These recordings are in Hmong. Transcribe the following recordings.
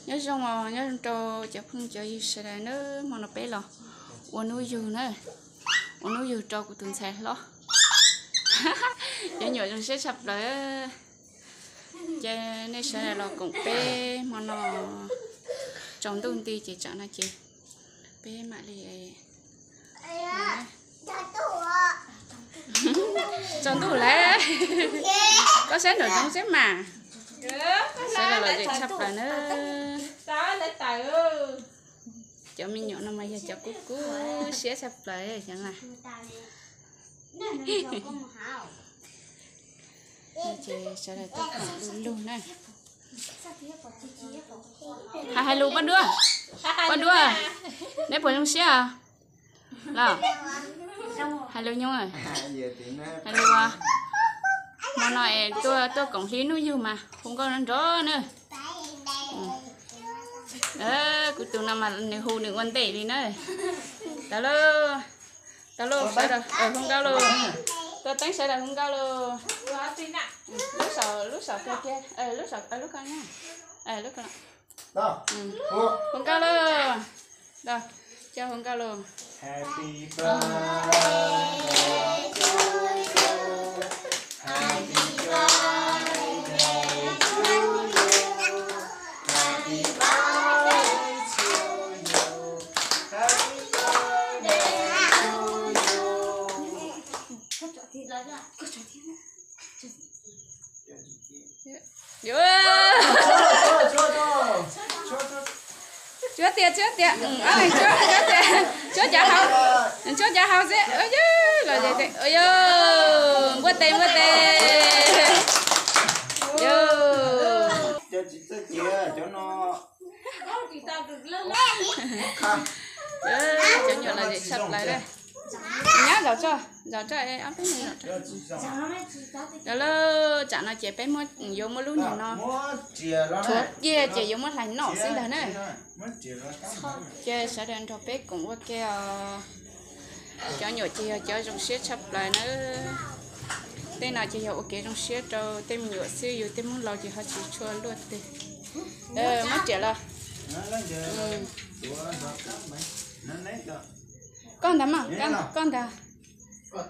Nyob zoo os, nyob zoo rau cov phooj cov ywg sawv daws na, hmo no peb los ua hnub yug na, ua hnub yug rau kuv tus ntxhais hlob. Cov nyuam zoo siab tshaj plaws. Ces nej sawv daws los koom peb hmo no, tsaus ntuj nti ces tsam no ces peb mam li tsaus ntuj lawm. Koj saib nraum zoov xwb mas. Sawv daws lom zem tshaj plaws na. Cov me nyuam no mas yog cov kub kub siab tshaj plaws cov na. Ces sawv daws tuaj koom lug lug na. Hais hais lus poj duab, poj duab, neb puas zoo siab los? Hais lus nyuj, hais lus. Hmo no es tuaj, tuaj koom hli hnub yug mas hu nkauj nrov nrov na. Kuv tus no mas nws hu nws ua ntej li na. Tau lauj, tau lauj, sawv daws hu nkauj lauj. Tuaj teeb sawv daws hu nkauj lauj. Lub saum, lub saum kiag, lub saum, lub ko na. Hu nkauj lauj. Coj hu nkauj lauj. Tsuab tias, tsuab tias, tsuab tias, tsuab cov hau, tsuab cov hau xwb. Lom zem, npuaj tes, npuaj tes. Cov nyuam lom zem tshaj plaws li. Nyob zaum tso, zaum tso, ob peb mus zaum tso. Yog lawm, tsam no ces peb muab, yuav muab lub niag no rhuav kiag ces yuav muab hlais noj xwb ntag na. Ces sawv daws nrog peb koom ua ke os. Cov nyuam ces yog cov zoo siab tshaj plaws na. Tej no ces yog ua kev zoo siab rau tej me nyuam xwb, yus tej Hmoob laus ces ho tsis tshua luaj twg. Muab riam los. Koj ntag mas, koj ntag. Koj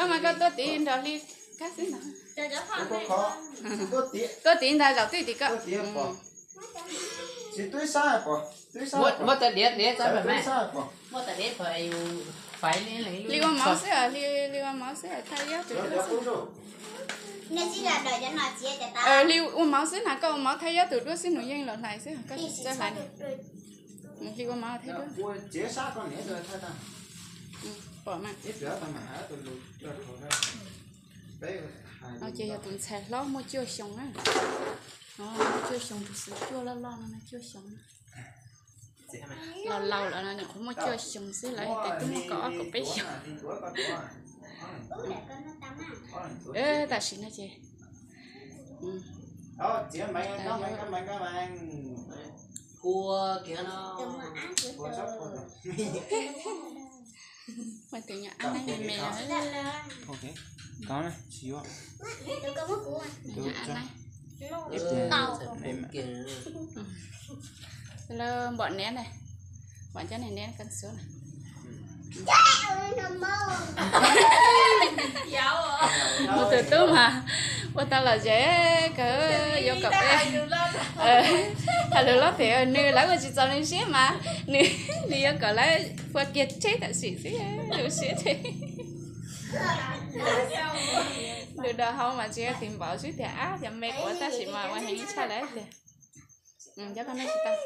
mas koj tuaj tid nrog Hli kab xwb ntag. Tuaj tid ntag, zaum twj tim koj. Hli ua mov xwb, Hli ua mov xwb, thaj yob tus duab xwb. Hli ua mov xwb na, koj ua mov thaj yob tus duab xwb, nws yeej los hlais xwb, koj tsis txawj hlais. Hli ua mov thaj duab. Pom mas. No ces yog tus ntxhais hlob muaj cuaj xyoo na. Muaj cuaj xyoo, tus xwb cuaj loj loj no cuaj xyoo. Laus laus lawm no nyuam qhuav muaj cuaj xyoo xwb, lawv hais tias twb muaj kaum ob kaum peb xyoo. Tam sim no ces ua tus nyuam ab neeb me me. Lawv npom niam ne, npom cov niag niam koj xub na. Mus tus tub mas ua tau lom zem kawg, yuav kom peb hais lus loj thiab, nws lawv ua tsis txaus nws siab mas nws, nws yuav kom lawv pua kiag tsheb tam sim xwb, zoo siab thiab. Nws do hau mas tsis yog tis npaum xwb tiag, ab yog me quav tab sis mas ua heev tshaj lawm tiag. Cov koj noj tsis tau.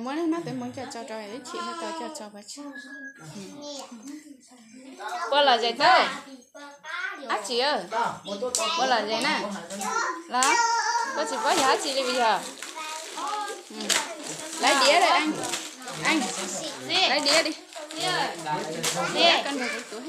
Muab nab twv npoo coj tso rau ib chim thiab tau coj tso pov tseg. Puas lom zem tub? Ab tsi, puas lom zem na? Los, koj tsis paub yog ab tsi li yog. Lawv diav li, lawv diav li. Koj nrog kuv tuav.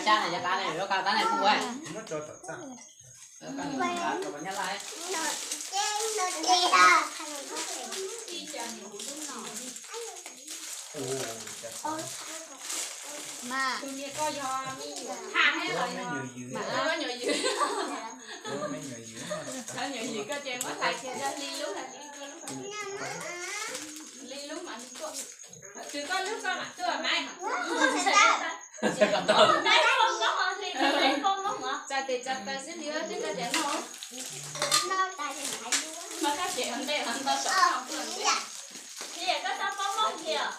Tsa na, yog qab ne, lub qab tab ne mus. Mas, mas, nyuam yim koj ces muab hlais kiag li lub, li lub mas li tuaj. Tsis koj lub koj mam tuaj mas. Tsa tes tsa taw xwb li twb koj tias no. Mas koj ces ua ntej los nto saum no tuaj ntej. Li koj txhob paub mob kiag.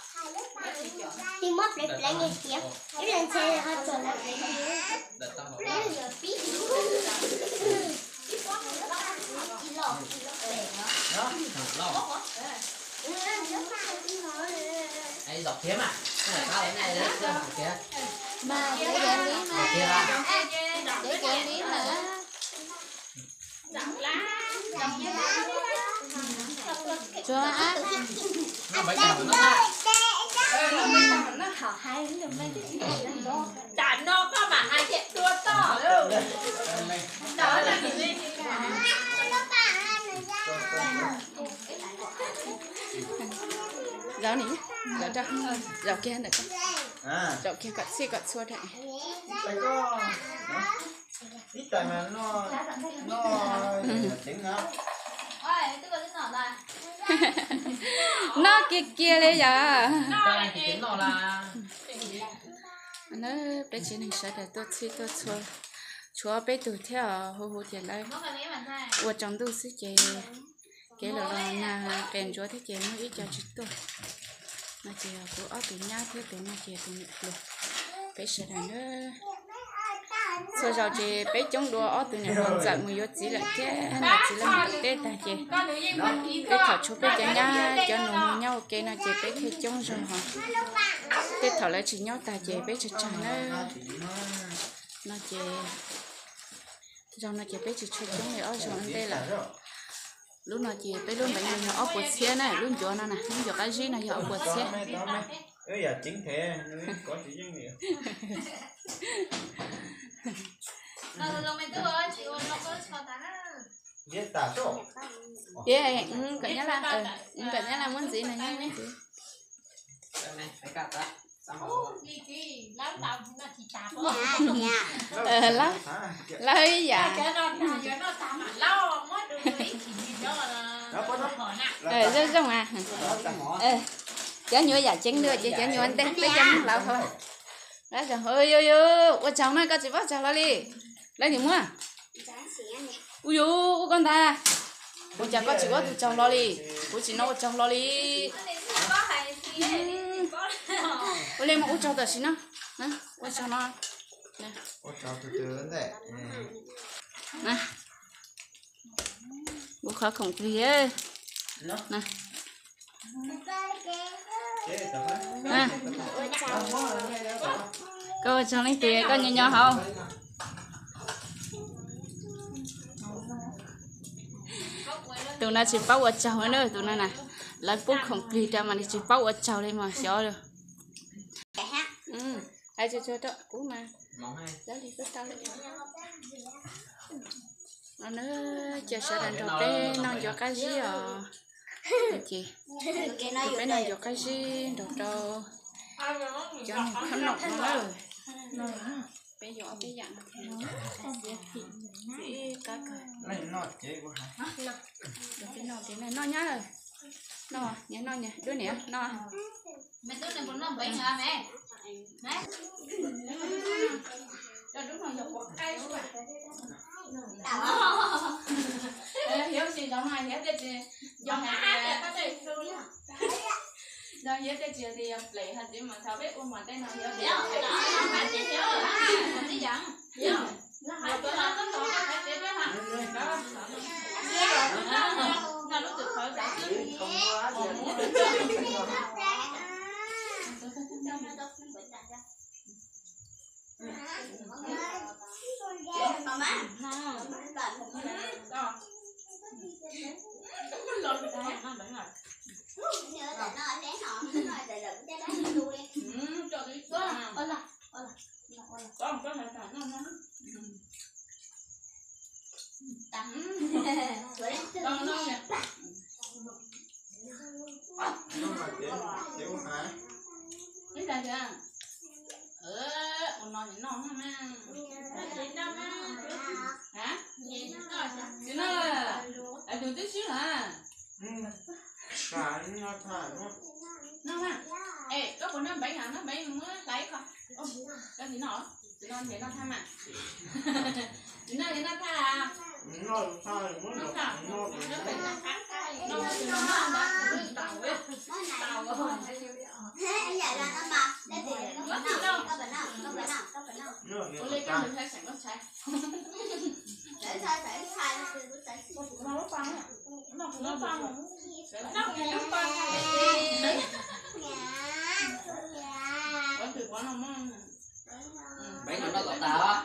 Tis muab plev plev nyias tias ib leeg ntshe ho txog lawm. Mas kev kev li mas, kev kev li mas. Tsuav ab. Tam no koj mam hais tias tua toj. Zaum ni, zaum rau, zaum kiag ntawm ko, zaum kiag kom txhij kom txhua rau. Ib tais mas noj, noj, noj kiag kiag li yom. Peb tsev neeg sawv daws tuaj txhij tuaj txhua, tshuav peb tug thiab os, hu hu ces lawv ua tsaus ntuj xwb ces kev los los nag qia ntsuav thiab ces muaj ib co tsis tuaj. No ces kuv ob tug nyab thiab tus no ces tus niam hluas. Peb sawv daws na, txhua zaus ces peb coob dua ob tug niam hluas ntxawm mus yuav txiv lawm thiab niam txiv lawv mus tom teb tag ces tej thaum tshuav peb cov nyab cov nus mus nyob ua ke no ces peb thiaj coob zog hos. Tej thaum lawv tsis nyob tag ces peb tsawg tsawg na. No ces zaum no ces peb tsis tshua coob li ob zaug ua ntej lawm. Lub no ces peb lub npeev no yog ob puas txhiab na, lub ncuav no na, lub ncuav qab zib no yog ob puas txhiab. Kom nyab laj, kom nyab laj muab ntxiv no, nyab muab ntxiv. Lawv yam. Zoo zoo a. Cov nyuam yam ceev dua ces cov nyuam ntej peb cov Hmoob lawv hauv. Lawv zoo, ua tsaug na, koj tsis paub tsaug hlo li. Lawv nim muab. Ua yuav ua koj ntag. Ua cas koj tsis ua tus tsaug hlo li? Kuv tsis no ua tsaug hlo li. Ua li mas ua tsaug tam sim no. Ua tsaug no. Kuv qhov khoom plig. Koj ua tsaug leej twg koj nyob nyob hauv. Tus no tsis paub ua tsaug na, tus no na. Lawv pub khoom plig rau mas nws tsis paub ua tsaug li mas xyov. Hais tsuag tsuag rau kuv mas. Lawv li kuj tau li. No na, cia sawv daws nrog peb noj ncuav qab zib os. Ces peb noj ncuav qab zib nrog rau cov niag khob noom no na. Peb yuav ob peb yam no thiab. Peb noj nyab, noj, nyias noj nyias, dub niam noj. Hiav tsis zoo, Hiav tias tsis, Hiav tias tsis yog ples, tsis mas thaum peb ua mas tej no Hiav tias Ib dag thiab. Ua no noj na. Tsis noj, tus twb swb na. Noj na. Es koj puas noj npeeb na? Noj npeeb muab hlais ib qho. Koj tsis noj, tsis noj ces noj thaj mas. Tsis noj ces noj thaj. Noj thaj, noj thaj. Ua li koj mus ntshai seem koj ntshai. Npeeb no noj kom tas os,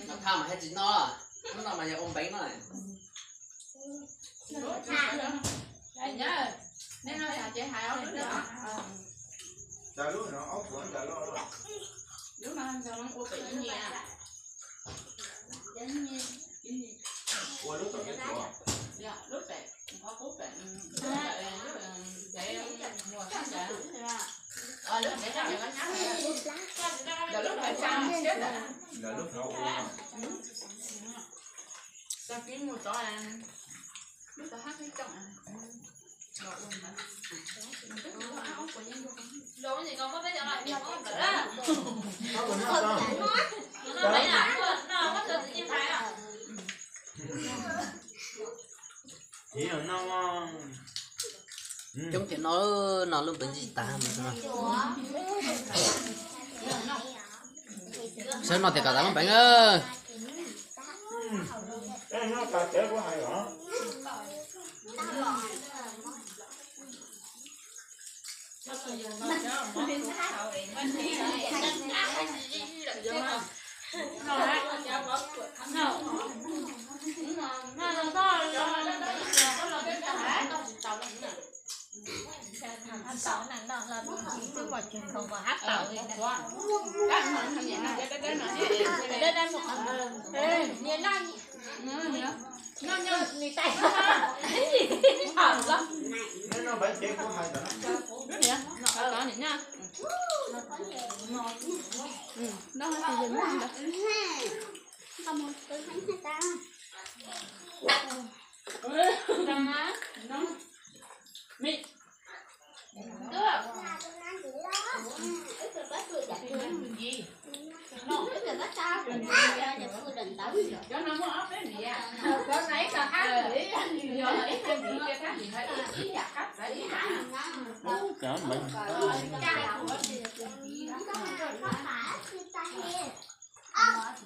noj thaj mas thiaj tsis noj, hnub no mas yog ua npeeb no. Nej no ces hais ob lub no. Lub no ua pem ib nyias. Ua lub tom peb tuav. Lub pem, qhov qub pem, lub pem muag sab ntsag. Lub pem sab ntsag, lub pem sab ntsag. Tag kis mus tod, lub tod hab xwb coom. Coob tiag no, no lub npeev tsis tas. Sawv no tias kom tas lub npeev.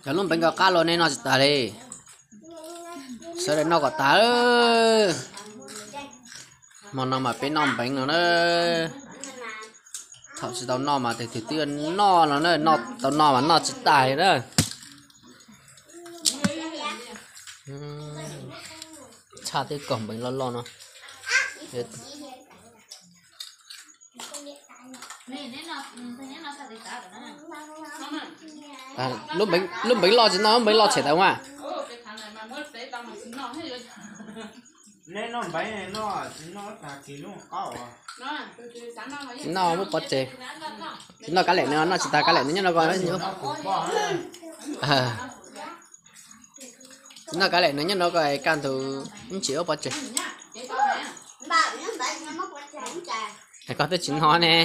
Cov lub npeev ko qab los nej noj tsis tas li. Sawv daws noj kom tas. Hmo no mas peb noj npeev no na. Thaum tsis tau noj mas tus twg twb noj no na, noj tau noj mas noj tsis tas li na. Tshaj twb kaug npeev loj loj no. Lub npeev, lub npeev loj tsis noj, lub npeev loj tshem tas mas. Tsis noj muab pov tseg. Tsis noj kab lem no, noj tsis tas kab lem no nyob no ko. Tsis noj kab lem no nyob no ko, kaj ntug ib ntsis ua pov tseg. Koj twb tsis noj ne.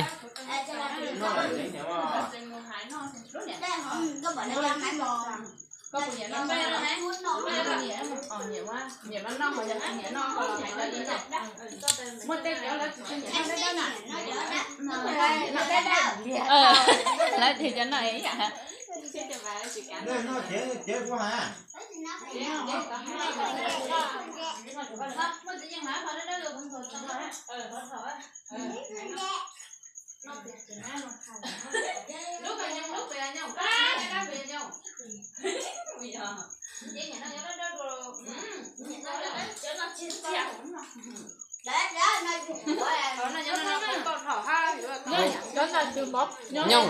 Lawv tias cov no ib yam. Nyooj,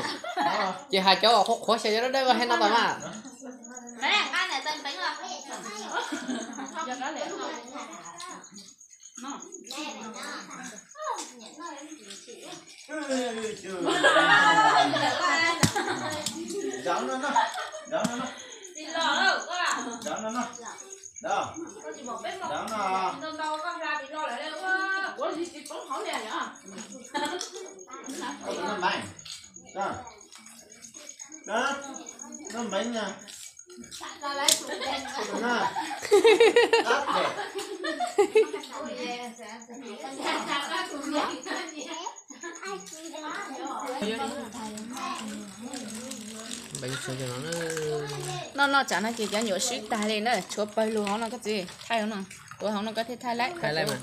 ces hais cov qhuav qhuav xyaw dawb dawb ko hais no tas mas. No no tsam no ces cov nyuam swb tag li na, tshuav pawg lug hauv no koj txiv, thaij hauv no, tuav hauv no koj thiaj thaij laib. Thaij laib mas,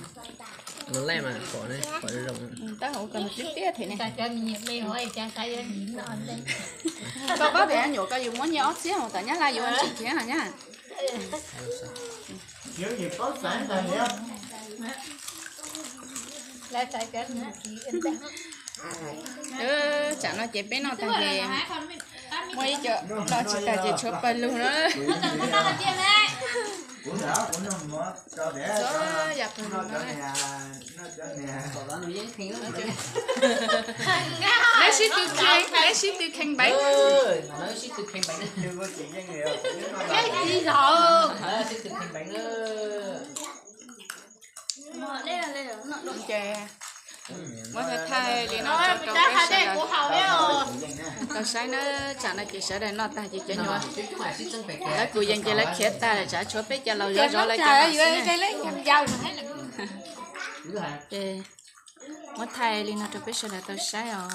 no laib mas pom, pom zoo. Tab hauv ko tiab tiab thiab ne. Koj paub tias nyuam ko yus muab nyiaj ob txhiab mus tom Nyab Laj yus ua ntsim thiab nyab. Tsam no ces peb noj tag ces muaj ib co noj tsis tag ces tshuav pawg lug na. Yam pawg lug no. Neb sib tw kheev, neb sib tw kheev npeev. Ces muab thaij thaij li no rau peb sawv daws tau saib na. Tsam no ces sawv daws noj tag ces cov nyuam lawv kuv yees ces lawv khiav tag lawm, tsam tshuav peb cov laus zov zov lawv cov no xwb. Ces muab thaij li no rau peb sawv daws tau saib os.